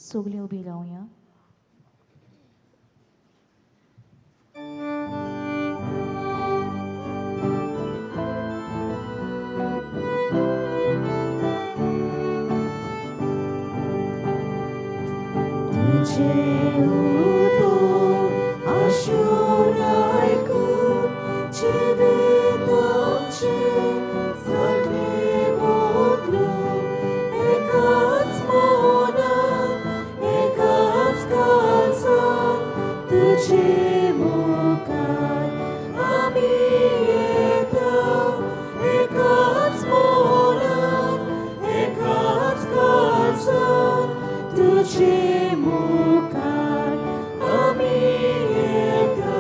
सगळीं उबी रावया. तुझे उतर आशून आयकून जिवीत आमचें सगळें बदलून एकाच मनान एकाच काळजान तुजे मुखार आमी येता एकाच मनान एकाच काळजान तुजे मुखार आमी येता.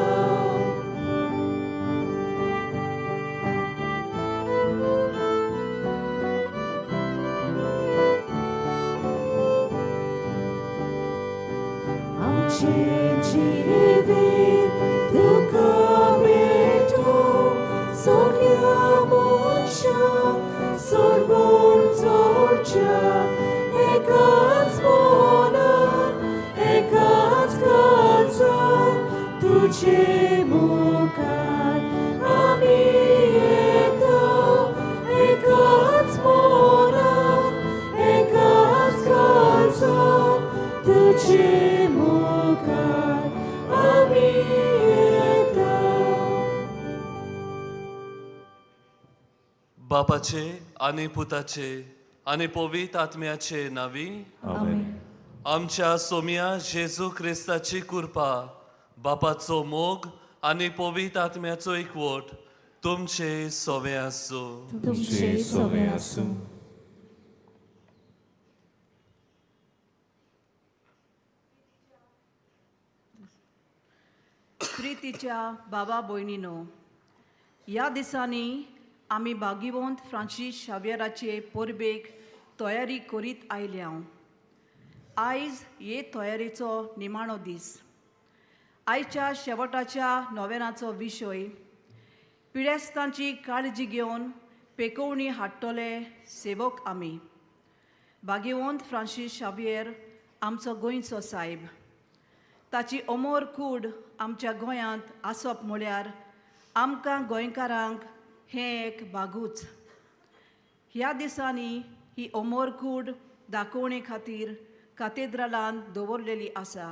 आमचें जिवीत तुका भेटोवन सगळ्या मनशांक सोडवून जोडच्या एकाच मनान एकाच काळजान तुजे मुखार आमी येता एकाच मनान एकाच काळजान तुजे मुखार आमी येता. बापाचे आनी पुताचे आनी पवित्र आत्म्याचे नावी. आमेन. आमच्या सोम्या जेजू क्रिस्ताची कृपा, बापाचो मोग आनी पवित्र आत्म्याचो एकवट तुमचे सोवे आसूं. तुमचे सवे आसूं. प्रितीच्या बाबा भयणीनो, ह्या दिसांनी आमी भाग्यवंत फ्रांसीस शाव्यराचे परबेक तयारी करीत आयल्या. आयज हे तयारेचो निमाणो दीस. आयच्या शेवटाच्या नोवेनाचो विशय पिडेस्तांची काळजी घेवन पेकोवणी हाडटले सेवक आमी. भाग्यवंत फ्रांसीस शावियर आमचो गोंयचो सायब. ताची अमोर कूड आमच्या गोंयांत आसप म्हळ्यार आमकां गोंयकारांक हें एक भागूच. ह्या दिसांनी ही अमोर कूड दाखोवणे खातीर कातेद्रालान दवरलेली आसा.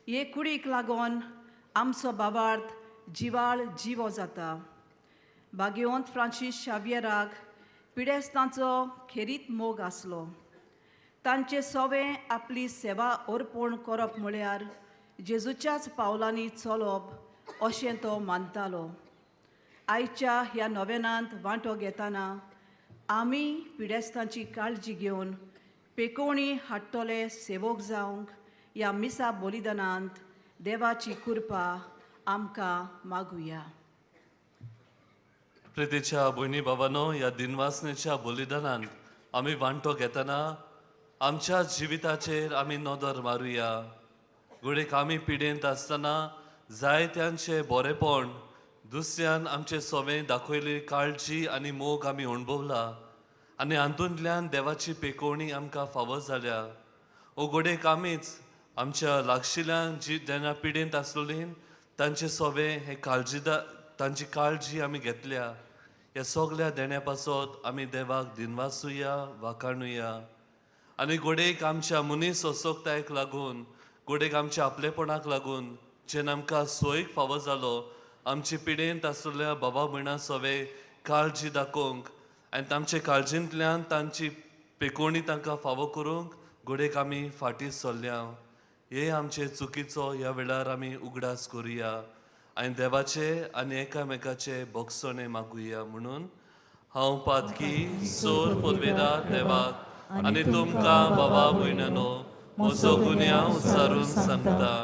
हे कुडीक लागून आमचो बाबार्थ जिवाळ जिवो जाता. भाग्यवंत फ्रांसीस शावियराक पिडेस्तांचो खेरीत मोग आसलो. तांचे सोवे आपली सेवा अर्पण करप म्हळ्यार जेजूच्याच पावलांनी चलप अशें तो मानतालो. आयच्या ह्या नोवेनांत वांटो घेतना आमी पिडेस्तांची काळजी घेवन पेकोवणी हाडटले सेवक जावंक ह्या मिसा बलिदानांत देवाची कृपा आमकां मागुया. प्रितीच्या भयणी बाबानो, ह्या दिनवासनेच्या बलिदानांत आमी वांटो घेतना आमच्या जिविताचेर आमी नदर मारुया. घडयेक आमी पिडेंत आसतना जायत्यांचें बरेपण, दुसऱ्यान आमचे सोवें दाखयली काळजी आनी मोग आमी अणभवला आनी हातूंतल्यान देवाची पेकोवणी आमकां फावो जाल्या. ओ घडयेक आमीच आमच्या लागशिल्ल्यान जी जेन्ना पिडेंत आसलोली तांचे सोवे हे काळजीदार तांची काळजी आमी घेतल्या. ह्या सगल्या देण्या पासत आमी देवाक दिनवासुया, वाखाणुया. आनी घडयेक आमच्या मनीस असोकतायेक लागून, घडयेक आमच्या आपलेपणाक लागून जेन्ना आमकां सोयीक फावो जालो आमची पिडेंत आसलेल्या बाबा भयणां सोवे काळजी दाखोवंक आनी तांचे काळजींतल्यान तांची पेकोवणी तांकां फावो करूंक घडयेक आमी फाटीं सरल्या. हे आमचे चुकीचो ह्या वेळार आमी उगडास करुया आनी देवाचे आनी एकामेकाचे भोगसणे मागुया. म्हणून हांव पातकी सोर पुर्वेदार देवाक आनी तुमकां बाबा भयणानो म्हजो गुन्यांव उच्चारून सांगता.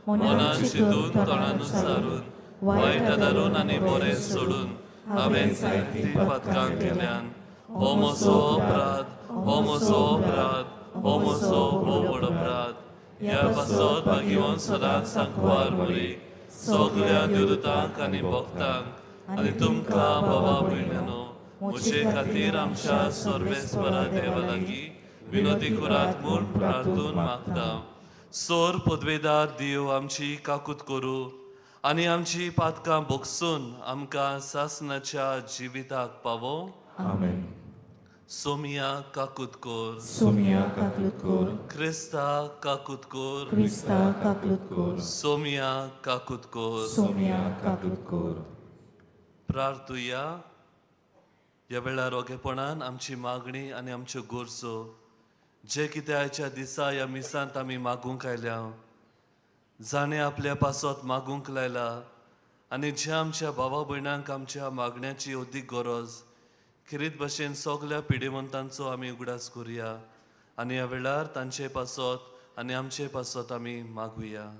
मनान चिंतून, तोंडान उच्चारून, वायट आदारून आनी बरें सोडून हांवें जायतीं पातकां केल्यान. हो म्हजो अपराध, हो म्हजो अपराध, हो म्हजो भोव व्हड अपराध. ह्या पासत भाग्यवंत सदांच सांकवार मरी, सगल्या देवदूतांक आनी भक्तांक आनी तुमकां बाबा भयणानो म्हजे खातीर आमच्या सर्वेस्परा देवा लागीं विनोदी कुरात म्हूण प्रार्थून मागता. सोर पदवेदार देव आमची काकूत करूं आनी आमची पातकां भोगसून आमकां सासणाच्या जिविताक पावो. आमेन. सोमिया काकूत कोर. सोमिया काकलूत कोर. क्रिस्ता काकूत कोर. क्रिस्ता काकलूत कोर. सोमिया काकूत कोर. सोमिया काकलूत कोर. प्रार्थुया. ह्या वेळार ओगेपणान आमची मागणी आनी आमच्यो गरजो जे कितें आयच्या दिसा ह्या मिसांत आमी मागूंक आयल्या, जाणें आपल्या पासत मागूंक लायला आनी ज्या आमच्या भावा भयणांक आमच्या मागण्याची अदीक गरज, खेरीत भशेन सगल्या पिडेवंतांचो आमी उगडास करुया आनी ह्या वेळार तांचे पासत आनी आमचे पासत आमी मागुया.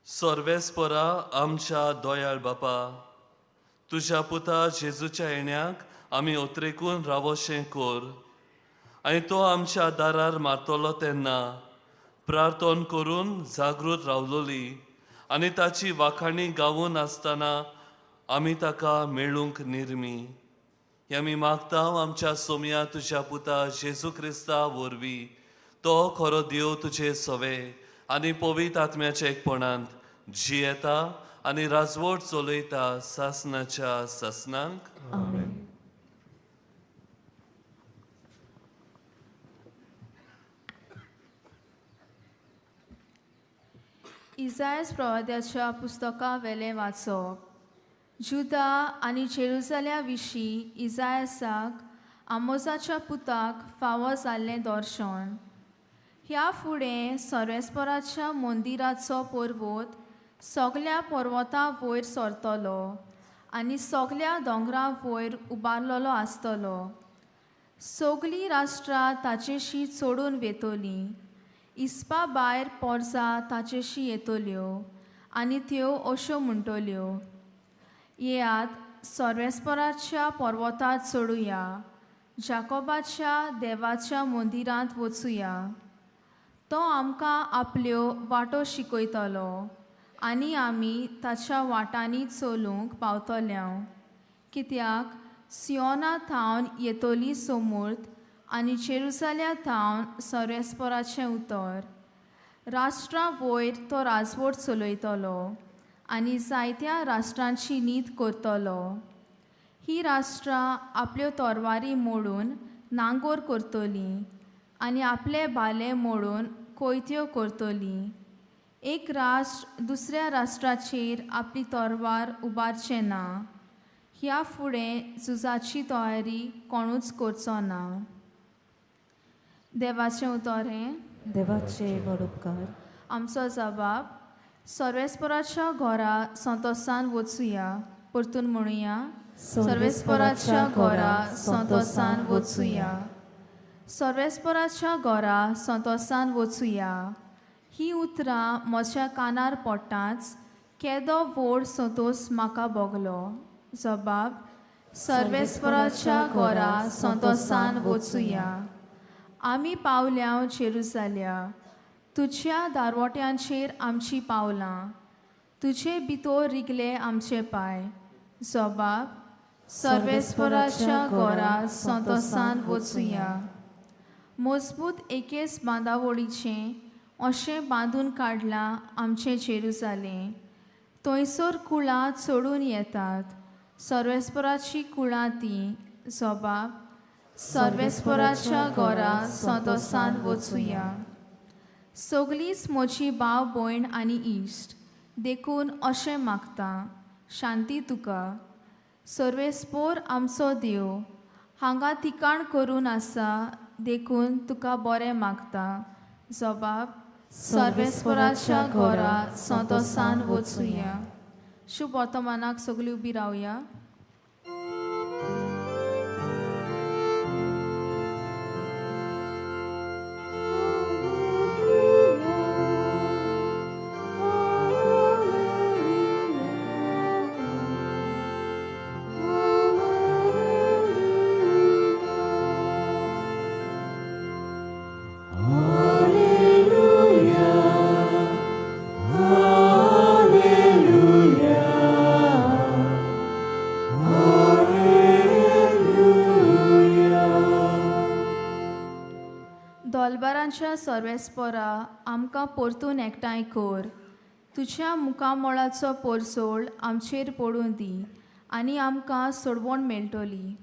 सर्वेस्परा आमच्या दोयाळ बापा, तुज्या पुता जेजूच्या येण्याक आमी ओत्रेकून रावोशें कोर आनी तो आमच्या दारार मारतलो तेन्ना प्रार्थन करून जागृत रावलोली आनी ताची वाखाणी गावून आसतना आमी ताका मेळूंक निर्मी. हे आमी मागता आमच्या सोमया तुज्या पुता जेजू क्रिस्ता वरवीं, तो खरो देव तुजे सवे आनी पवित्र आत्म्याच्या एकपणांत जियेता आनी राजवट चलयता सासणाच्या सासणांक. आमेन. इजायस प्रवाद्याच्या पुस्तका वेलें वाचप. जुदा आनी जेरुजाल्या विशीं इजायसाक आमोजाच्या पुताक फावो जाल्लें दर्शन. ह्या फुडें सर्वेस्पराच्या मंदिराचो पर्वत सगल्या पर्वता वयर सरतलो आनी सगल्या दोंगरा वयर उबारलेलो आसतलो. सगलीं राष्ट्रां ताचेशी चडून वेतलीं, इस्पा भायर पोरसां ताचेशी येतल्यो आनी त्यो अश्यो म्हणटल्यो, येयात सर्वेस्पराच्या पर्वतार चडुया, जाकोबाच्या देवाच्या मंदिरांत वचुया. तो आमकां आपल्यो वाटो शिकयतलो आनी आमी ताच्या वाटांनी चलूंक पावतले. कित्याक सियोना थावन येतली सोमूर्त आनी जेरुजाल्या थावन सर्वेस्पराचें उतर. राष्ट्रां वयर तो राजवट चलयतलो आनी जायत्या राष्ट्रांची नीत करतलो. ही राष्ट्रां आपल्यो तरवारी मोडून नांगोर करतलीं आनी आपले भाले मोडून कोयत्यो करतलीं. एक राष्ट्र दुसऱ्या राष्ट्राचेर आपली तरवार उबारचें ना. ह्या फुडें झुजाची तयारी कोणूच करचो ना. देवाचें उतर हें. देवाचे व्हड उपकार. आमचो जबाब सर्वेस्पराच्या घरा संतोसान वचुया. परतून म्हणुया, सर्वेस्पराच्या घरा संतोसान वचुया. सर्वेस्पराच्या घरा संतोसान वचुया. ही उतरां म्हज्या कानार पडटाच केदो व्हड संतोस म्हाका भोगलो. जबाब सर्वेस्पराच्या घरा संतोसान वचुया. आमी पावल्या जेरुजाल्या, तुज्या दारवट्यांचेर आमची पावलां, तुजे भितर रिगले आमचे पांय. जबाब सर्वेस्पराच्या घरा संतोसान वचुया. मजबूत एकेच बांदावळीचें अशें बांदून काडलां आमचें जेरुजालें. थंयसर कुळां चडून येतात, सर्वेस्पराची कुळां ती. जबाब सर्वेस्पराच्या घरा संतोसान वचुया. सगलींच म्हजी भाव भयण आनी इश्ट, देखून अशें मागता, शांती तुका. सर्वेस्पोर आमचो देव हांगा ठिकाण करून आसा, देखून तुका बरें मागता. जबाब सर्वेस्पराच्या घरा संतोसान वचुया. शुभ वर्तमानाक सगळीं उबी रावया. Alleluia, Alleluia. सर्वेस्परा आमकां परतून एकठांय कर. तुज्या मुखामळाचो पोरसोळ आमचेर पडूं दी आनी आमकां सोडवण मेळटली.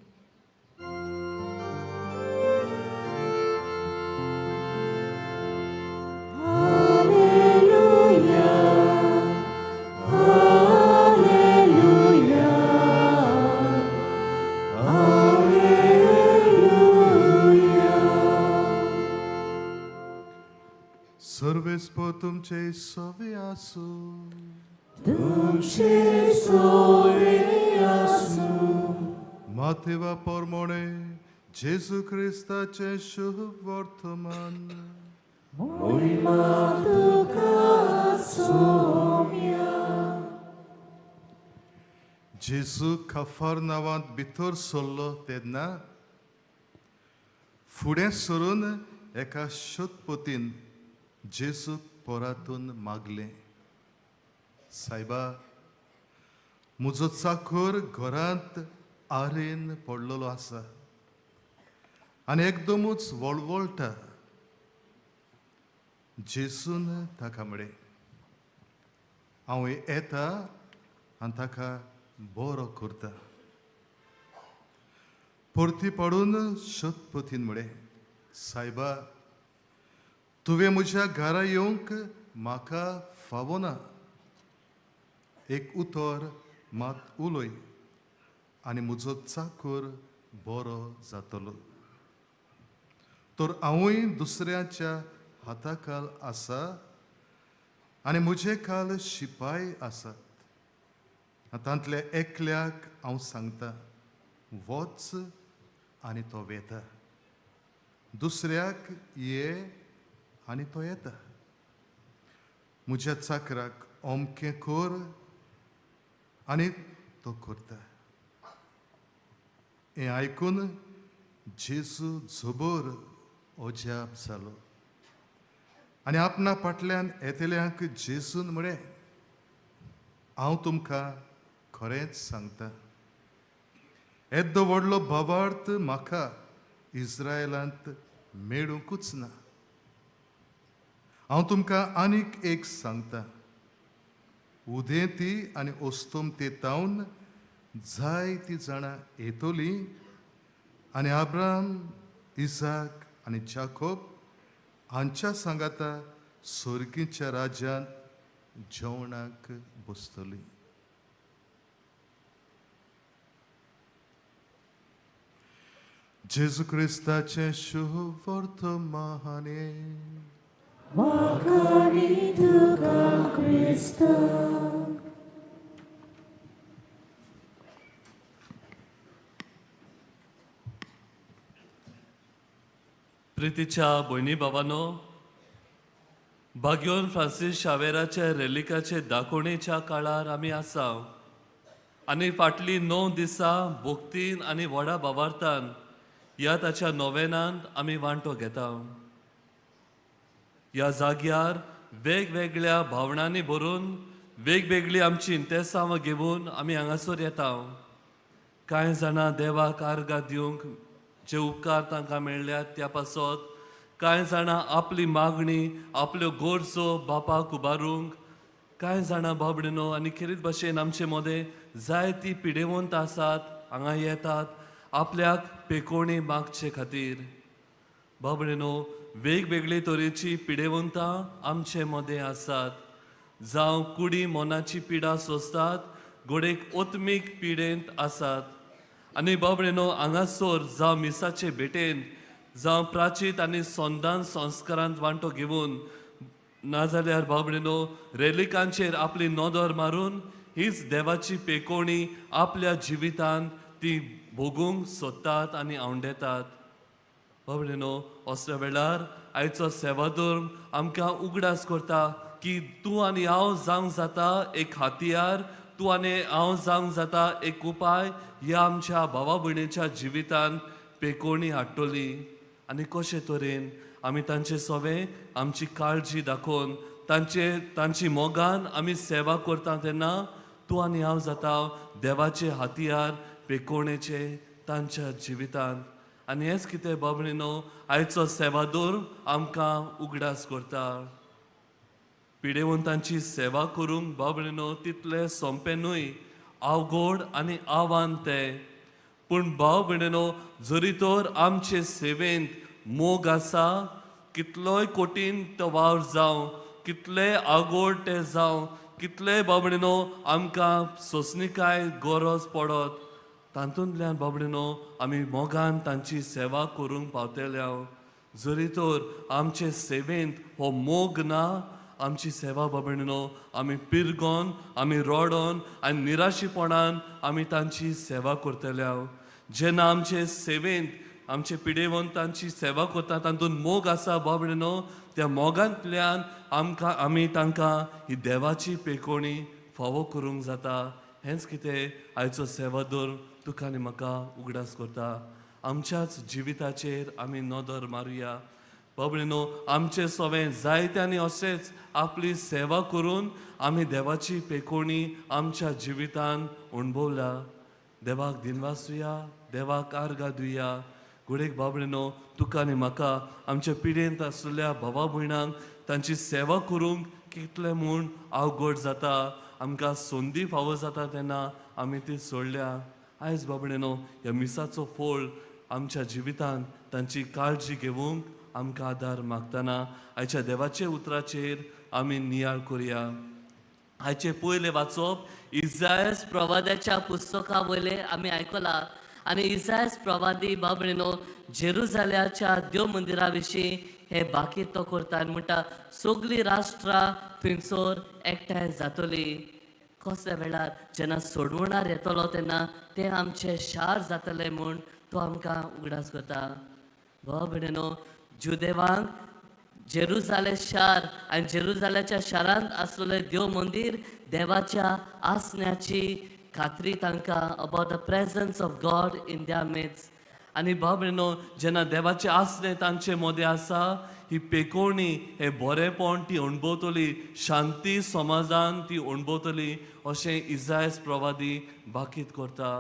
सर्वेस्पर तुमचे सवे आसूं. माथेवा परमोणे जेजू क्रिस्ताचें शुभ वर्तमान. जेजू खफार नांवांत भितर सरलो तेन्ना फुडें सरून एका शोधपतीन जेजूक परातून मागलें, सायबा, म्हजो चाखोर घरांत आरेन पडलेलो आसा आनी एकदमूच वळवळटा. जेजून ताका म्हळें, हांव येता आनी ताका बरो करता. परती पडून शतपथीन म्हळें, सायबा, तुवें म्हज्या घरा येवंक म्हाका फावना. एक उतर मात उलय आनी म्हजो चाकर बरो जातलो. तर हांवूय दुसऱ्याच्या हाताखाल आसा आनी म्हजे खाल शिपाय आसात. तांतल्या एकल्याक हांव सांगता, वच, आनी तो वेता. दुसऱ्याक ये, आनी तो येता. म्हज्या चाकराक अमकें कर, आनी तो करता. हें आयकून जेजू जबर अजाप जालो आनी आपणा फाटल्यान येतल्यांक जेजून म्हळें, हांव तुमकां खरेंच सांगता, येद्दो व्हडलो भावार्थ म्हाका इस्रायलांत मेळुंकूच ना. हांव तुमकां आनीक एक सांगता, उदेंती आनी अस्तमते तावन जायतीं जाणां येतलीं आनी आब्राम, इसाक आनी जाकोब हांच्या सांगाता सर्गीच्या राज्यांत जेवणाक बसतलीं. जेजू क्रिस्ताचें शुभ वर्तमाने. वाखाणी तुका क्रिस्ता. प्रितीच्या भयणी भावानो, बाग्योन फ्रांसीस शावेराच्या रेलिकाचे दाखोवणेच्या काळार आमी आसा आनी फाटलीं 9 दिसां भोक्तीन आनी व्हडा भावार्थान ह्या ताच्या नोवेनांत आमी वांटो घेता. ह्या जाग्यार वेगवेगळ्या भावनांनी भरून वेगवेगळी आमची इंतेसांव घेवन आमी हांगासर येता. कांय जाणां देवाक आर्गां दिवंक जे उपकार तांकां मेळ्ळ्यात त्या पासत, कांय जाणां आपली मागणी आपल्यो गरजो बापाक उबारूंक, कांय जाणां बाबडिनो आनी खेरीत भशेन आमचे मदें जायती पिडेवंत आसात हांगा येतात आपल्याक पेकोवणी मागचे खातीर. बाबडिनो, वेगवेगळे तरेची पिडेवंतां आमचे मदें आसात, जावं कुडी मनाची पिडा सोंसतात, घोडेक ओत्मीक पिडेंत आसात. आनी बाबडेनो, हांगासर जावं मिसाचे भेटेन, जावं प्राचीत आनी संदान संस्कारांत वांटो घेवन, नाजाल्यार बाबडेनो रेलिकांचेर आपली नदर मारून हीच देवाची पेकोवणी आपल्या जिवितांत ती भोगूंक सोदतात आनी आवंडेतात. बाबडेनो, असल्या वेळार आयचो सेवाधर्म आमकां उगडास करता की तूं आनी हांव जावंक जाता एक हातयार, तूं आनी हांव जावंक जाता एक उपाय ह्या आमच्या भावा भयणीच्या जिवितांत पेकोवणी हाडटली. आनी कशे तरेन आमी तांचे सवे आमची काळजी दाखोवन तांचे तांची मोगान आमी सेवा करता तेन्ना तूं आनी हांव जाता देवाचे हातयार पेकोवणेचे तांच्या जिवितांत. आनी हेंच कितें बाबणीनो आयचो सेवादोर आमकां उगडास करता. पिडेवंतांची सेवा करूंक बाबणीनो तितलें सोंपें न्हय, अवघड आनी आव्हान तें. पूण भाव भयणीनो, जरी तर आमचे सेवेंत मोग आसा, कितलोय कठीण तो वावर जावं, कितलें आगोड तें जावं, कितलें बाबणीनो आमकां सोंसणीकाय गरज पडत, तातूंतल्यान बाबणीनो आमी मोगान तांची सेवा करूंक पावतले. हांव जरी तर आमचे सेवेंत हो मोग ना, आमची सेवा बाबणीनो आमी पिरगोन, आमी रडोन आनी निराशीपणान आमी तांची सेवा करतले. हांव जेन्ना आमचे सेवेंत आमचे पिडेवंतांची सेवा करता तातूंत मोग आसा बाबणीनो, त्या मोगांतल्यान आमकां आमी तांकां ही देवाची पेकोणी फावो करूंक जाता. हेंच कितें आयचो सेवादोर तुका आनी म्हाका उगडास करता. आमच्याच जिविताचेर आमी नदर मारुया बाबणीनो. आमचे सवें जायत्यांनी अशेंच आपली सेवा करून आमी देवाची पेकोणी आमच्या जिवितान अणभवल्या. देवाक दिनवासुया, देवाक आर्गां दिवया. घडयेक बाबणीनो तुका आनी म्हाका आमच्या पिडेंत आशिल्ल्या भावा भयणांक तांची सेवा करूंक कितलें म्हूण अवघड जाता. आमकां संदी फावो जाता तेन्ना आमी ती सोडल्या. आयज बाबणीनो ह्या मिसाचो फोळ आमच्या जिवितांत तांची काळजी घेवंक आमकां आदार मागतना आयच्या देवाच्या उतराचेर आमी नियाळ करुया. आयचे पयलें वाचप इजायस प्रवाद्याच्या पुस्तका वयले आमी आयकला आनी इजायस प्रवादी बाबणीनो जेरुजाल्याच्या देव मंदिरा विशीं हे बाकी तो करता आनी म्हणटा सगळीं राष्ट्रां थंयसर एकठांय जातली. कसल्या वेळार जेन्ना सोडवणार येतलो तेन्ना तें आमचें शार जातलें म्हूण तो आमकां उगडास करता. बाबणीनो, जुदेवांक जेरुजाले शार आनी जेरुजाल्याच्या शारांत आसलेलें देव मंदीर देवाच्या आसण्याची खात्री तांकां, about the presence of God in their midst. आनी बाबणीनो, जेन्ना देवाचें आसणें तांचे मदें आसा, ही पेकोवणी, हें बरेंपण ती अणभवतली, शांती समाजान ती अणभवतली अशें इजायस प्रवादी बाकीत करता.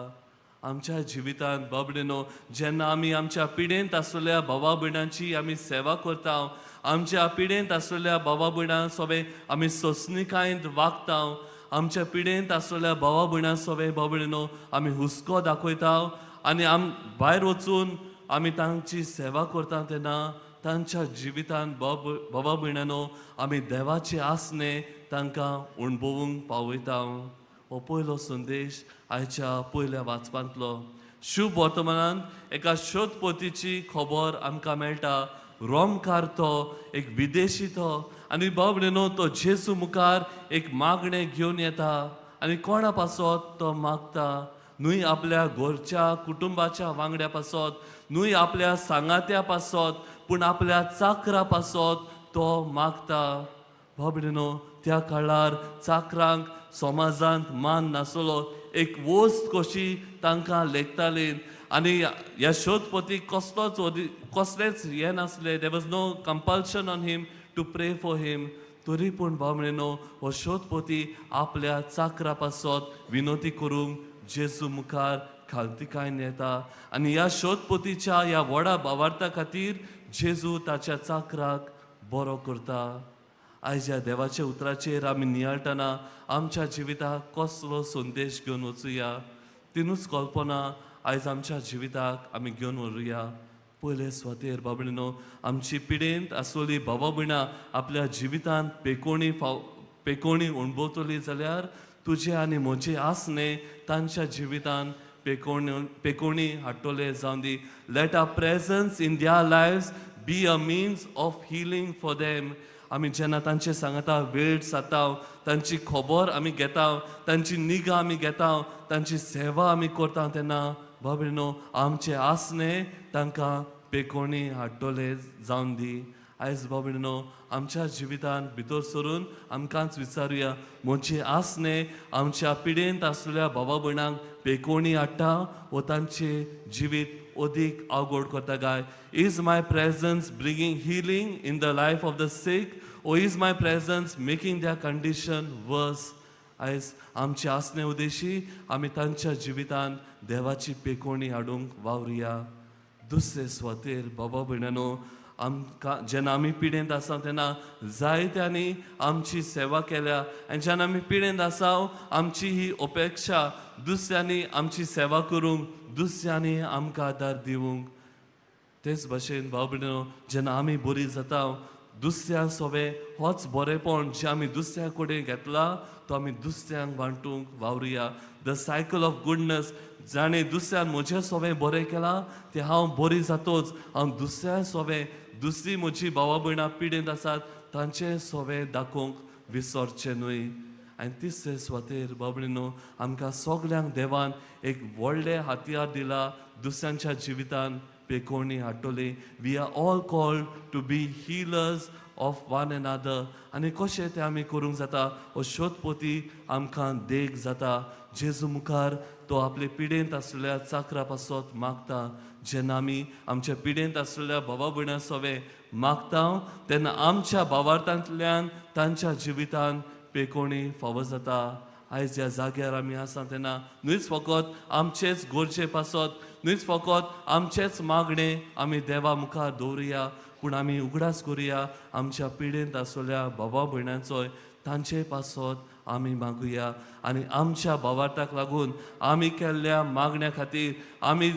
आमच्या जिवितांत बाबडेनो, जेन्ना आमी आमच्या पिडेंत आसलेल्या भावा भयणांची आमी सेवा करता, आमच्या पिडेंत आसलेल्या भावा भयणां सोबे आमी सोंसणीकायेंत वागता, आमच्या पिडेंत आसलेल्या भावा भयणां सोबे बाबडेनो आमी हुस्को दाखयता आनी आम भायर वचून आमी तांची सेवा करता तेन्ना तांच्या जिवितांत बाबा भयणानो आमी देवाचे आसणे तांकां अणभवूंक पावयता. हो पयलो संदेश आयच्या पयल्या वाचपांतलो. शुभ वर्तमानांत एका शोधपोतीची खबर आमकां मेळटा. रोमकार तो, एक विदेशी तो, आनी बाबडेनो तो जेजू मुखार एक मागणें घेवन येता. आनी कोणा पासत तो मागता? न्हय आपल्या घरच्या कुटुंबाच्या वांगड्या पासत, न्हय आपल्या सांगात्या पासत, पूण आपल्या चाकरा पासत तो मागता. बाबडेनो, त्या काळार चाकरांक समाजांत मान नासलो, एक वस्त कशी तांकां लेखताली. आनी ह्या शोधपतीक कसलोच कसलेंच हें नासलें. There was no compulsion on him to pray for him. तरी पूण भाव हो शोधपती आपल्या चाकरा पासत विनोती करूंक जेजू मुखार खालतिकायन येता. आनी ह्या शोधपतीच्या ह्या व्हडा भावार्था खातीर जेजू ताच्या चाकराक बरो करता. आयज ह्या देवाच्या उतराचेर आमी नियाळटना आमच्या जिविताक कसलो संदेश घेवन वचुया, तिनूच कल्पना आयज आमच्या जिविताक आमी घेवन व्हरुया. पयले सुवातेर बाबणीनो, आमची पिडेंत आसलेली बाबा भयणां आपल्या जिवितांत पेकोणी फाव पेकोणी अणभवतली जाल्यार तुजें आनी म्हजें आसणें तांच्या जिवितांत पेकोणी पेकोणी हाडटले जावं दी. Let our presence in their lives be a means of healing for them. आमी जेन्ना तांचे सांगता वेळ साता, तांची खबर आमी घेता, तांची निगा आमी घेता, तांची सेवा आमी करता तेन्ना बाबीनो आमचे आसणें तांकां पेकोणी हाडटले जावन दी. आयज बाबीनो आमच्या जिवितांत भितर सरून आमकांच विचारुया, म्हजें आसणें आमच्या पिडेंत आसलेल्या भावा भयणांक पेकोणी हाडटा वो तांचें जिवीत अदीक अवघड करता काय? Is my presence bringing healing in the life of the sick or is my presence making their condition worse? आयज आमचे आसणे उद्देशी आमी तांच्या जिवितांत देवाची पेकोणी हाडूंक वावरुया. दुसरे सुवातेर बाबा भयणानो आमकां जेन्ना आमी पिडेंत आसा तेन्ना जायत्यांनी आमची सेवा केल्या आनी जेन्ना आमी पिडेंत आसा आमची ही अपेक्षा दुसऱ्यांनी आमची सेवा करूंक, दुसऱ्यांनी आमकां आदार दिवंक. तेच भाशेन भाव भयणीनो जेन्ना आमी बरी जाता दुसऱ्या सोवे होच बरेपण जें आमी दुसऱ्या कडेन घेतला तो आमी दुसऱ्यांक वांटूंक वावरुया. The cycle of goodness, जाणें दुसऱ्यान म्हजें सोवें बरें केलां तें हांव बरी जातोच हांव दुसऱ्या सोवें दुसरी म्हजी भावा भयणां पिडेंत आसात तांचें सोवें दाखोवंक विसरचें न्हय. आनी तिसरे सुवातेर बाबडीनो आमकां सगल्यांक देवान एक व्हडलें हातयार दिला दुसऱ्यांच्या जिवितान पेकोवणी हाडटली. We are all called to be healers of one another. आनी कशें तें आमी करूंक जाता हो शोधपोती आमकां देख जाता. जेजू मुखार तो आपले पिडेंत आसलेल्या चाकरा पासत मागता. जेन्ना आमी आमच्या पिडेंत आसलेल्या भावा भयणां सोवे मागता तेन्ना आमच्या भावार्थांतल्यान तांच्या जिवितान पेकोवणी फावो जाता. आयज ह्या जाग्यार आमी आसा तेन्ना न्हूच फकत आमचेच गरजे पासत, न्हूच फकत आमचेच मागणें आमी देवा मुखार दवरुया, पूण आमी उगडास करुया आमच्या पिडेंत आसलेल्या भावा भयणांचोय, तांचे पासत आमी मागुया. आनी आमच्या भावार्थाक लागून आमी केल्ल्या मागण्या खातीर आमी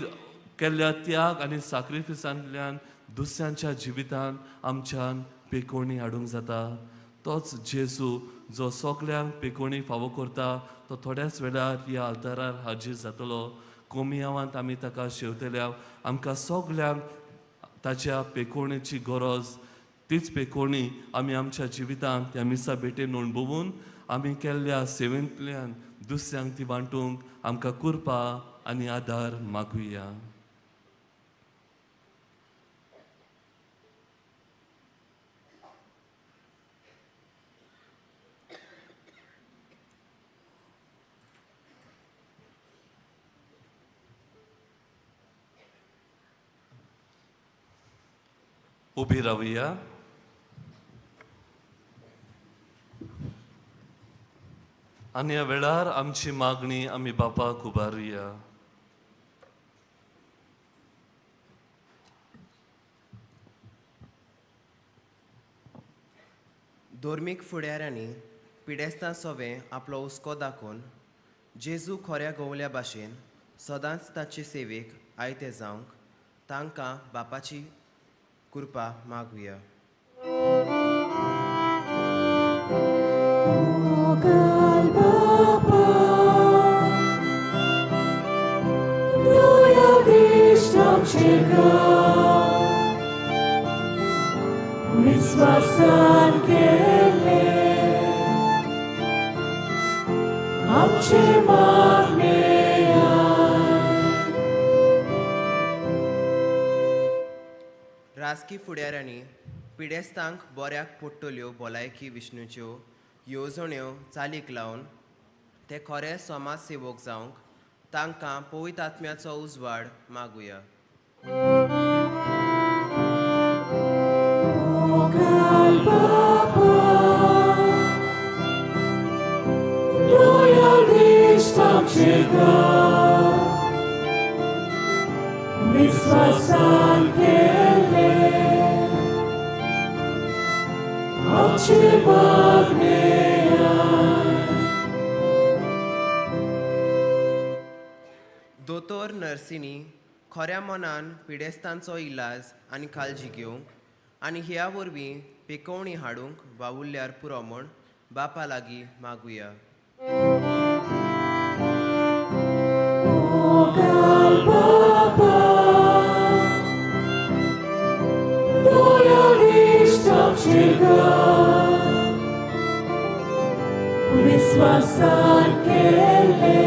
केल्ल्या त्याग आनी साक्रिफिसांतल्यान दुसऱ्यांच्या जिवितान आमच्यान पेकोवणी हाडूंक जाता. तोच जेजू जो सगल्यांक पेकोवणी फावो करता तो थोड्याच वेळार ह्या आल्तारार हाजीर जातलो. कोमियांवांत आमी ताका शेवतल्या. आमकां सगल्यांक ताच्या पेकोवणेची गरज, तीच पेकोवणी आमी आमच्या जिवितांत त्या मिसा भेटेन अणभवून आमी केल्ल्या सेवेंतल्यान दुसऱ्यांक ती वांटूंक आमकां कृपा आनी आदार मागुया. उबी रावया. आनी ह्या वेळार आमची मागणी आमी बापाक उबारुया. धर्मीक फुडाऱ्यांनी पिडेस्तां सोवें आपलो हुस्को दाखोवन जेजू खोऱ्या गोवल्या भाशेन सदांच ताचे सेवेक आयते जावंक तांकां बापाची कृपा मागुया. मोगाल बापा दोया दिश्ट आमचेर घाल, विस्वासान केल्ले आमचे मागणे आयक. राजकी फुडाऱ्यांनी पिडेस्तांक बऱ्याक पडटल्यो भलायकी विष्णूच्यो येवजण्यो चालीक लावन ते खरे समाज सेवक जावंक तांकां पवित्र आत्म्याचो उजवाड मागुया. मोगाल बापा दोया दिश्ट आमचेर घाल, विस्वासान केल्ले आमचे मागणे आयक. दोतोर नर्सिनी खऱ्या मनान पिडेस्तांचो इलाज आनी काळजी घेवंक आनी ह्या वरवीं पेकोवणी हाडूंक वावुरल्यार पुरो म्हूण बापा लागीं मागुया. मोगाल बापा दोया दिश्ट आमचेर घाल, विस्वासान केल्ले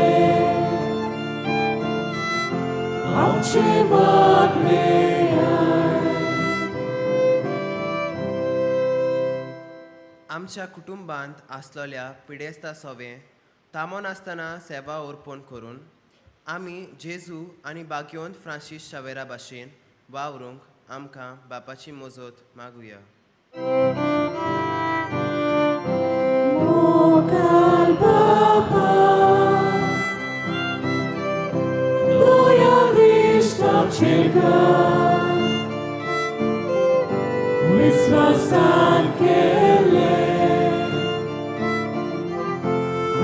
आमचे मागणे आयक. आमच्या कुटुंबांत आसलेल्या पिडेस्ता सोवें तामो नासतना सेवा अर्पण करून आमी जेजू आनी बाग्योंत फ्रांसीस शावेरा भाशेन वावरूंक आमकां बापाची मजत मागुया. मोगाल बापा दोया दिश्ट आमचेर आमचेर घाल विस्वासान केल्ले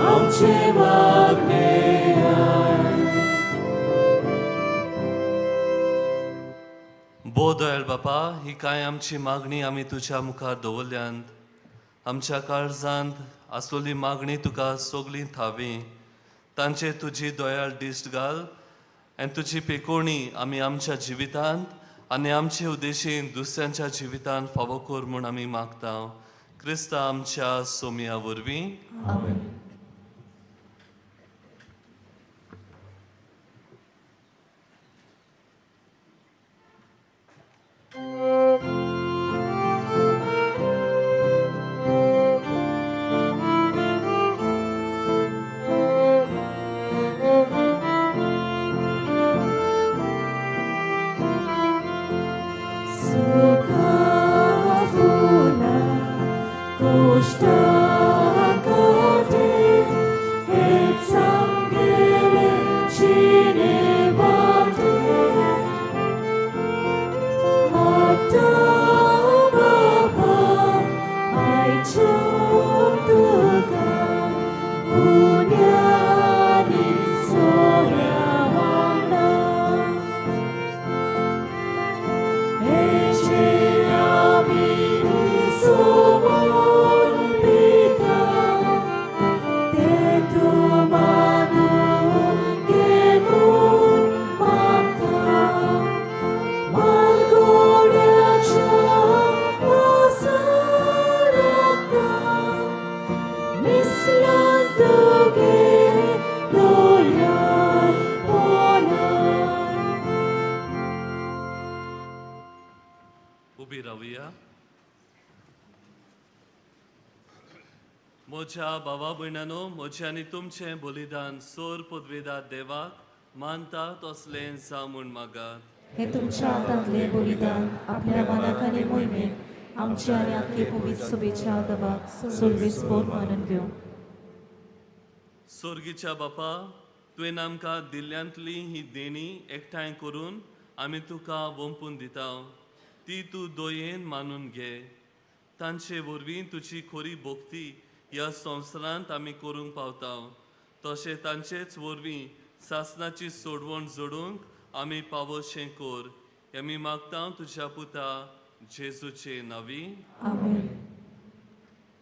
आमचे मागणे आयक. भोव दयाळ बापा, ही कांय आमची मागणी आमी तुज्या मुखार दवरल्यांत. आमच्या काळजांत आसलेली मागणी तुका सगळी थावी, तांचेर तुजी दयाळ दिश्ट घाल आनी तुजी पेकोवणी आमी आमच्या जिवितांत आनी आमचे उद्देशीन दुसऱ्यांच्या जिवितांत फावो कर म्हूण आमी मागता, क्रिस्ता आमच्या सोमया वरवीं. आमेन. सुखाफुला कोश्टाकाटे हेच आमगेले जिणे वाटे. आतां बाबा आयच्या तुका उण्यानी सोऱ्या वांगडा हेचे आमी सोबून पिता ते तूं मानून घे म्हूण मागता. मालगोड्याच्या मासाराक मिसलां तुगे दयाळपणान. उबी रावया. म्हज्या भावा भयणानो, म्हजें आनी तुमचें बलिदान सोर पदवेदार देवाक मानता तसलें जावं म्हूण मागात. हे तुमच्या हातांतले बलिदान आपल्या मनाक आनी मोहिमेक आमच्या आनी आख्खे पवित्र सभेच्या दबाक सोलवीस बोर मानून घेवं. सोर्गीच्या बापा, तुवें आमकां दिल्ल्यांतली ही देणी एकठांय करून आमी तुका वंपून दिता, ती तूं दयेन मानून घे. तांचे वरवीं तुजी खरी भक्ती ह्या संवसारांत आमी करूंक पावता, तशें तांचेच वरवीं सासनाची सोडवण जोडूंक आमी पावोशें कर, हें आमी मागता तुज्या पुता जेजूचे नांवी. आमेन.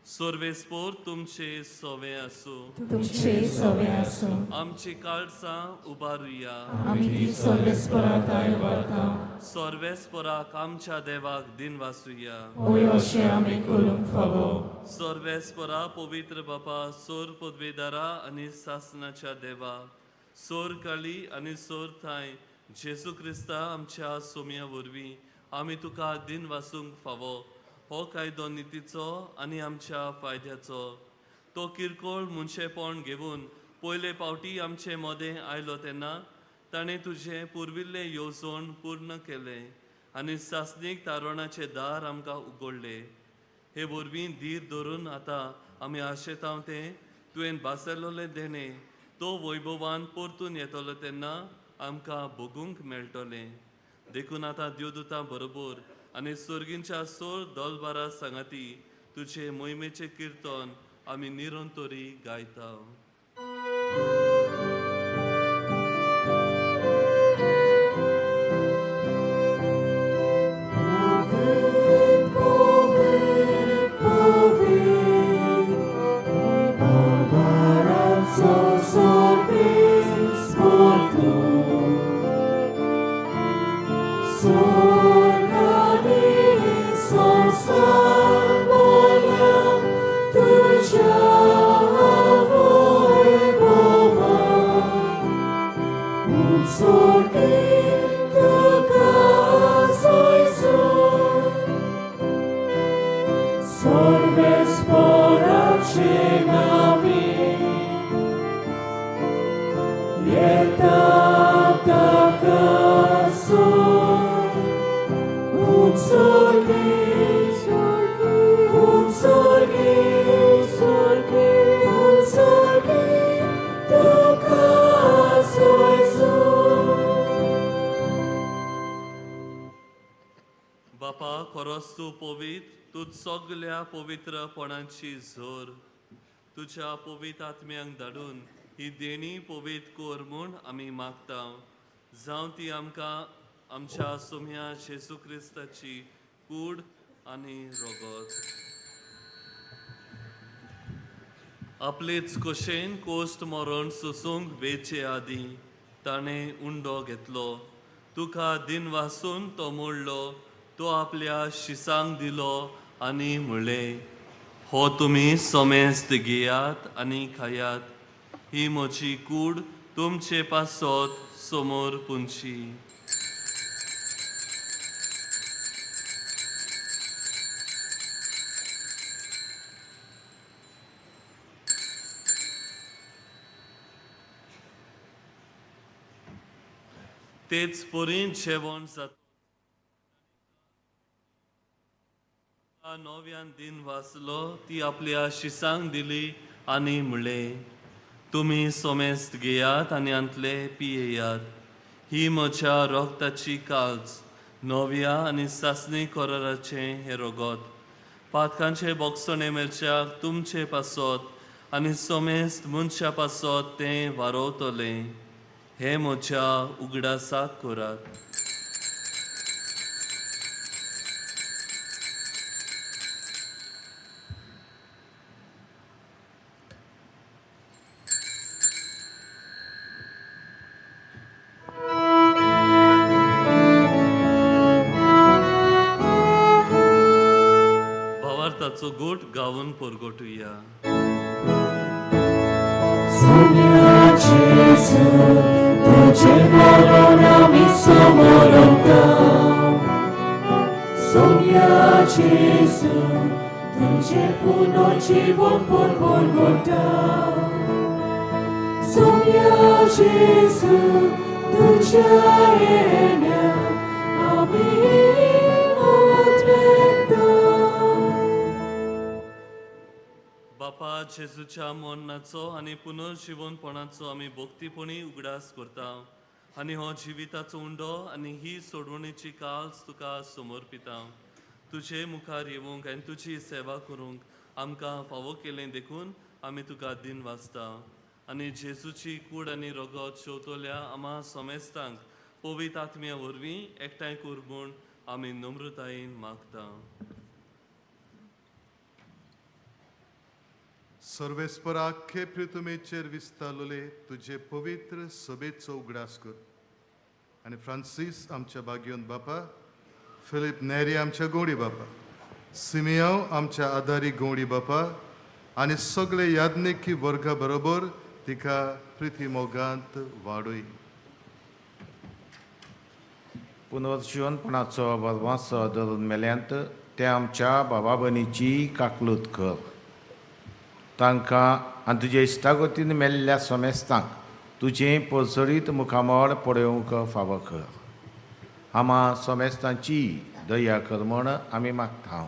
सर्वेस्पोर तुमचे सवे आसूं. तुमचे सवे आसूं. आमची काळसां उबारुया. आमी ती सर्वेस्परात उबारता. सर्वेस्पराक आमच्या देवाक दिन वासुया. होय, अशें आमी करूंक फावो. सर्वेस्परा, पवित्र बापा, सोर पदवेदारा आनी सासनाच्या देवा, सोर काळी आनी सोर थांय जेजू क्रिस्ता आमच्या सोम्या वरवीं आमी तुका दिन वासूंक फावो. हो कायदो नितीचो आनी आमच्या फायद्याचो. तो किरकोळ मनशेपण घेवन पयले पावटी आमचे मदें आयलो तेन्ना ताणें तुजें पुर्विल्लें येवजण पूर्ण केलें आनी सासणीक तारवणाचें दार आमकां उगडलें. हे वरवीं धीर धरून आतां आमी आशेतांव तें तुवें भासयलोलें देणें तो वैभवान परतून येतलो तेन्ना आमकां भोगूंक मेळटलें. देखून आतां देवदूतां बरोबर आनी सर्गींच्या सोर दोलबारा सांगाती तुजे मोहिमेचें किर्तन आमी निरंतरी गायता. Povit, povit, barbarazzo sorvis mortu. Sorgani so salmolia tuja voibova. Un sorgin tuca soizun. Sorves porace navi, Ietata caso, un sorghi, un sorghi, un sorghi, tu caso e su. खरोच तूं पवित्र, तूं सगल्या पवित्रपणाची जोर. तुज्या पवित्र आत्म्यांक धाडून ही देणी पवित्र कर म्हूण आमी मागता, जावं ती आमकां आमच्या सोम्या जेजू क्रिस्ताची कूड आनी रगत. आपलेच कशेन कोश्ट मरण सोसूंक वेचे आदीं ताणें उंडो घेतलो, तुका दिन वासून तो मोडलो, तो आपल्या शिसांक दिलो आनी म्हणलें, हो तुमी समेस्त घेयात आनी खायात, ही म्हजी कूड तुमचे पासत समोर पुंची. तेच परीन जेवण जाता नव्यान दिन वाचलो, ती आपल्या शिसांक दिली आनी म्हणलें, तुमी सोमेस्त घेयात आनी आंतले पियेयात, ही म्हज्या रगताची काल्च, नव्या आनी सासणी कराराचें हें रगत, पातकांचे बोगसणे मेळच्याक तुमचे पासत आनी सोमेस्त मनशा पासत तें वारोवतलें. हे म्हज्या उगडासाक करात. भावार्थाचो गोट गावन परगटुया. सोम्या जेजू तुझे मरण आमी समोरता, सोम्या जेजू तुझे पुनर्जीवन परगटा, सोम्या जेजू तुझ्या येण्या आमी आत्मेता. बापा, जेजूच्या मरणाचो आनी पुनर्जिवनपणाचो आमी भक्तीपणी उगडास करता आनी हो जिविताचो उंडो आनी ही सोडवणेची काल्स तुका समर्पिता. तुजे मुखार येवंक आनी तुजी सेवा करूंक आमकां फावो केलें देखून आमी तुका दिन वाचता आनी जेजूची कूड आनी रगत शेवतल्या आमा समेस्तांक पवित्र आत्म्या वरवीं एकठांय कर म्हूण आमी नम्रतायेन मागता. सर्वेस्पर आख्खे पृथ्वीचेर विस्तारलेले तुजे पवित्र सभेचो उगडास कर आनी फ्रांसीस आमच्या बागयोन बापा, फिलीप नेरी आमच्या गौडी बापा, सिमियांव आमच्या आदारी गौडी बापा आनी सगळे याज्ञिकी वर्गा बरोबर तिका प्रिती मोगांत वाडय. पुनर्जिवनपणाचो बरवासो धरून मेल्यांत ते आमच्या बाबा भयणीची काकलूत कर. तांकां आनी तुजे इश्टागतीन मेल्ल्या समेस्तांक तुजें परसरीत मुखामळ पळोवंक फावो कर. आमा समेस्तांची दया कर म्हण आमी मागता.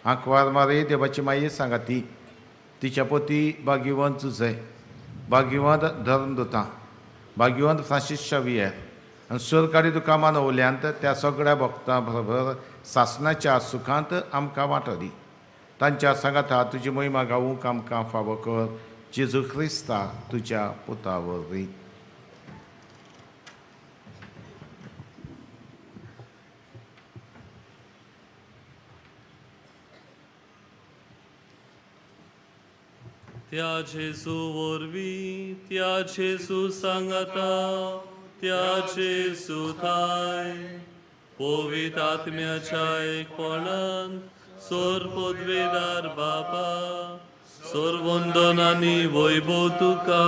आंकवार मारे देवाची माये सांगाती, तिच्या पोती भाग्यवंत जुझे, भाग्यवंत धर्मदुतां, भाग्यवंत फ्रांसीस शावियर आनी सरकारी तुका मानवल्यांत त्या सगळ्या भक्तां बरोबर सासणाच्या सुखांत आमकां वांटो दी. तांच्या सांगाता तुजी महिमा गावूंक आमकां फावो कर, जेजू क्रिस्ता तुज्या पुता वरवीं. त्या जेजू वरवीं, त्या जेजू सांगाता, त्या जेजू थाय पवित्र आत्म्याच्या एकपणान सोर पदवेदार बापा, सोरवंदन आनी वैभव तुका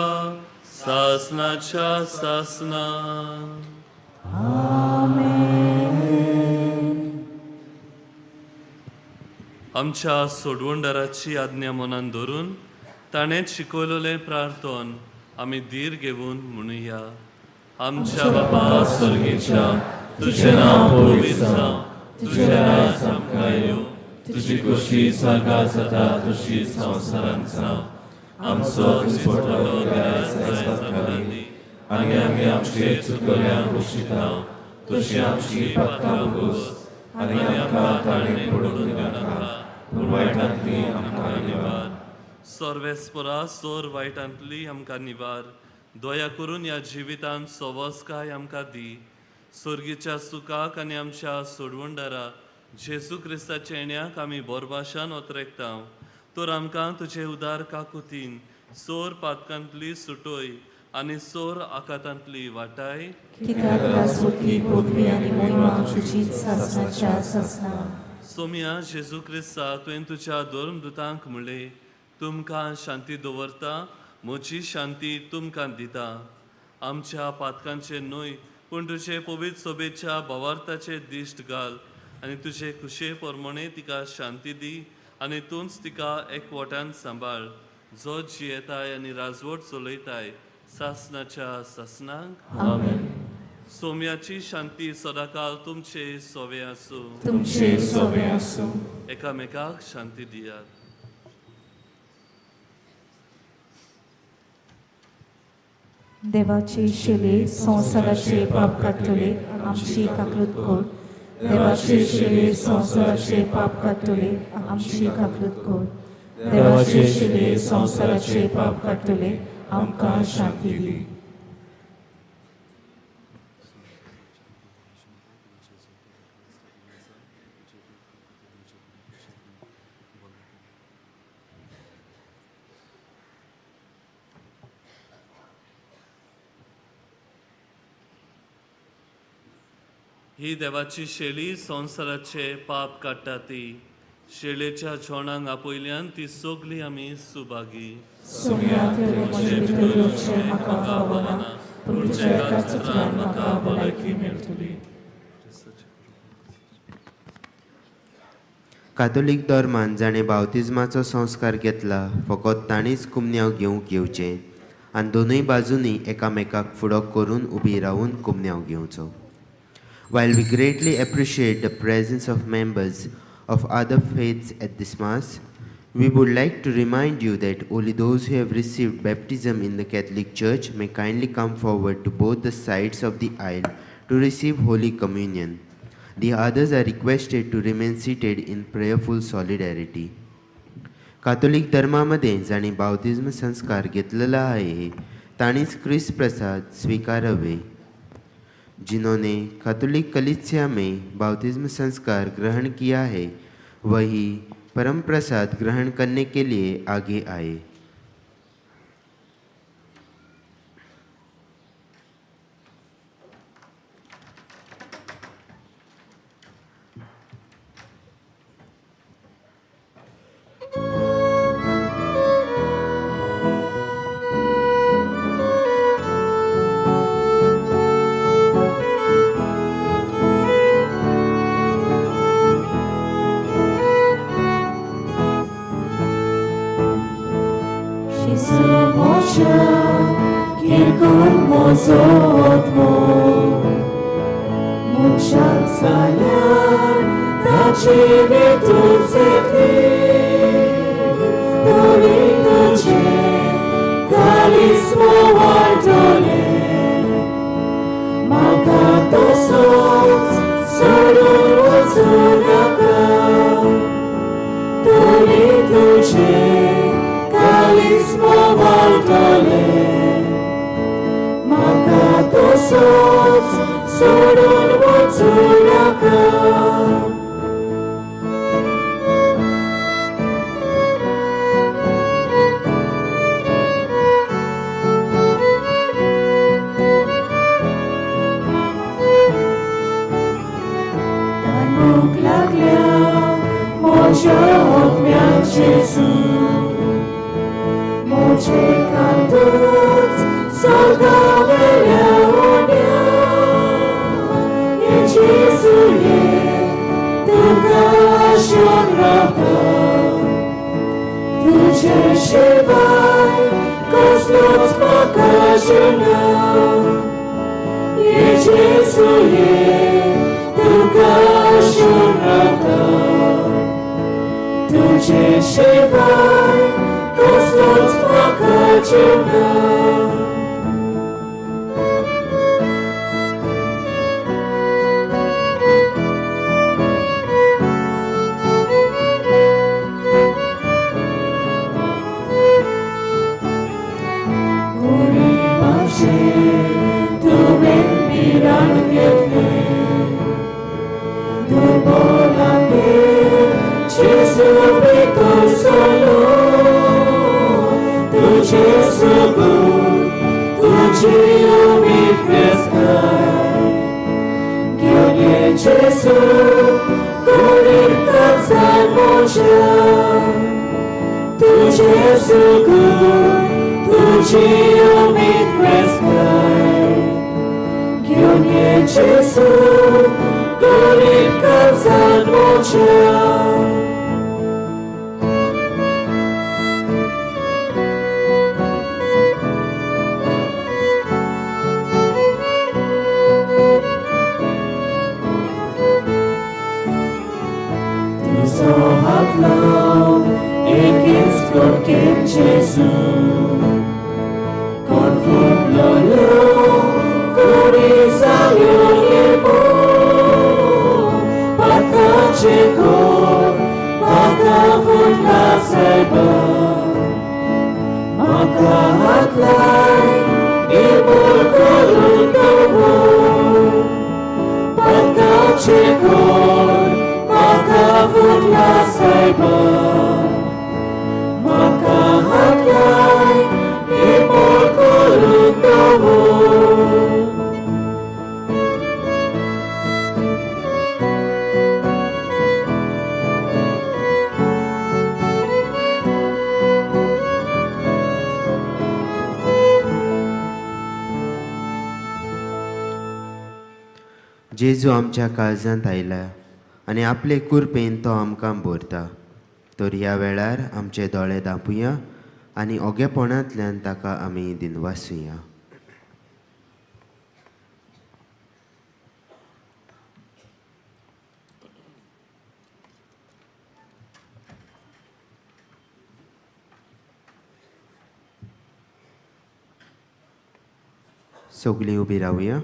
सासनाच्या सासना. आमच्या सोडवणदाराची आज्ञा मनान धरून ताणें शिकवलेलें प्रार्थन आमी धीर घेवन म्हणुया. आमच्या बापा स्वर्गेच्या, तुजें नांव पवित्र जावं, तुजें राज आमकां येवं, तुजी खोशी स्वर्गात जाता तशी संवसारांत जावं. आमचो दिसपट्टो ग्रास आयज आमकां दी आनी आमी आमचे चुकल्यांक बक्षिता तशी आमची पातकां बोगोस आनी आमकां ताळणेक पडून दिवनाका, पूण वायटांतली आमकां निवार. सर्वेस्परा सोर वायटांतली आमकां निवार. दया करून ह्या जिवितांत सवस्काय आमकां दी. सोर्गीच्या सुखाक आनी आमच्या सोडवणदारा जेजू क्रिस्ताच्या येण्याक आमी बोरभाशान ओतरेकता. तर आमकां तुजे उदार काकुतीन सोर पातकांतली सुटोय आनी सोर आकातांतली वाटाय. कित्याक राजवटी पदवी आनी मोहिमा तुजीच सासणाच्या सासणा. सोम्या जेजू क्रिस्ता, तुवें तुज्या धर्मदुतांक म्हणलें, तुमकां शांती दवरता, म्हजी शांती तुमकां दिता. आमच्या पातकांचे न्हय पूण तुजे पवित्र सोबेच्या भावार्थाचे दिश्ट घाल आनी तुजे खुशे प्रमाणे तिका शांती दी आनी तूंच तिका एकवटान सांबाळ, जो जियेताय आनी राजवट चलयताय सासणाच्या सासणाक. आमेन. सोम्याची शांती सदाकाल तुमचे सोवे आसूं. तुमचे सोबे आसूं. एकामेकाक शांती दियात. देवाचे शिले संवसाराचे पाप काडटले, आमची काकलूत कर. देवाचे शिले संवसाराचे पाप काडटले, आमची काकलूत कर. देवाचे शिले संवसाराचे पाप काडटले, आमकां शांती दी. ही देवाची शेळी संवसाराचे पाप काडटा ती. शेळेच्या जेवणाक आपयल्यान ती सगळी आमी सुभागी. सोम्या, तुवें म्हजे भितर येवचें म्हाका फावना, पूण तुज्या एकाच उतरान म्हाका भलायकी मेळटली. कातोलीक धर्मान जाणें बावतिज्माचो संस्कार घेतला फकत तांणीच कुमन्यांव घेवंक येवचें आनी दोनूय बाजूंनी एकामेकाक फुडो करून उबी रावून कुमन्यांव घेवचो. While we greatly appreciate the presence of members of other faiths at this Mass, we would like to remind you that only those who have received baptism in the Catholic Church may kindly come forward to both the sides of the aisle to receive Holy Communion. The others are requested to remain seated in prayerful solidarity. Catholic धर्मामध्ये जांणी बावतिज्म संस्कार घेतलेला आहे तांणीच क्रिस्त प्रसाद स्वीकारावे. जिन्होंने Catholic कलीसिया में बाप्तिस्म संस्कार ग्रहण किया है वही परम प्रसाद ग्रहण करने के लिए आगे आए. Gesù moja, kirkul mozo otmo, muchak salar, taci virtuțe dorinduce, calismo altole, macatosos, solul oțunaca, dorinduce, calismo valtole, macatosos, solul oțunaca. Tanuk laglea, moja otmean Gesù, moce cantuți, soldavelea onea, e Gesù e, tânca și onrata, tu ce și vai, cosluți păcăjână, e Gesù e, tânca și onrata, tu ce și vai, cosluți păcăjână. फुटलो तुझे सुगून तुझी उमेद क्रिस्ताय घेवन ये जेजू गोरीब कापसार मोज्या तुझे सुगून तुझी उमेद क्रिस्ताय घेवन ये जेजू गोरीब कापसार मोज्या. तुजो हात लाव एकेच कोडकेन जेजू कोण फुटलोल्यो कोणी जाल्यो निर्मो पातकाचे कोण म्हाका फुटला सायबा म्हाका हात लाय निर्मूल करून दवर पातकाचे कोण म्हाका फुटला सायबा म्हाका हात लाय निर्मूल करून दवर. जेजू आमच्या काळजांत आयला आनी आपले कुरपेन तो आमकां भरता. तर ह्या वेळार आमचे दोळे धांपुया आनी ओगेपणांतल्यान ताका आमी दिनवासुया. सगळीं उबी रावया.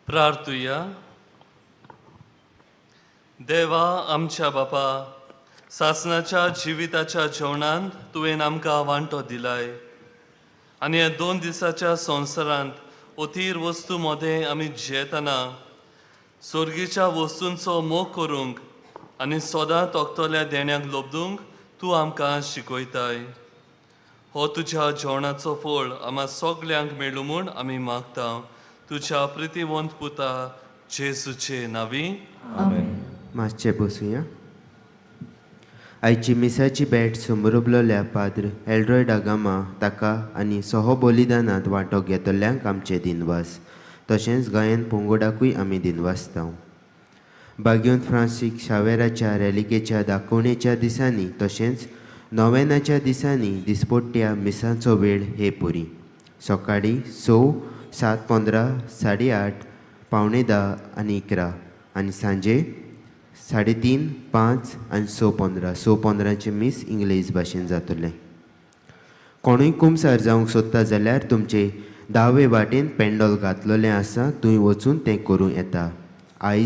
प्रार्थुया. देवा आमच्या बापा, सासनाच्या जिविताच्या जेवणांत तुवें आमकां वांटो दिलाय आनी ह्या 2 दिसाच्या संवसारांत अथीर वस्तू मदें आमी जियेतना सोर्गीच्या वस्तूंचो मोग करूंक आनी सदां तोखतल्या देण्याक लोबदूंक तूं आमकां शिकयताय. हो तुज्या जेवणाचो फळ आमा सगल्यांक मेळूं म्हूण आमी मागता तुज्या प्रितीवंत पुता जेजूचे नांवी. आमेन. मातशें बसुया. आयची मिसाची भेट समरुबलोल्या पाद्र एल्ड्रॉय डागामा ताका आनी सह बलिदानांत वांटो घेतल्यांक आमचे दिनवास. तशेंच गायन पंगोडाकूय आमी दिनवासता. बाग्योन फ्रांसीक शावेराच्या रेलिकेच्या दाखोवणेच्या दिसांनी तशेंच नोवेनाच्या दिसांनी दिसपट्ट्या मिसांचो वेळ हे पुरी सकाळीं 6, 7:15, 8:30, 9:45 आनी 11 आनी सांजे 3:30, 5 आनी 6:15. 6:15चें मीस इंग्लेज भाशेन जातलें. कोणूय कुमसार जावंक सोदता जाल्यार तुमचे दावे वाटेन पेंडोल घातलेलें आसा, थंय वचून तें करूं येता. आयज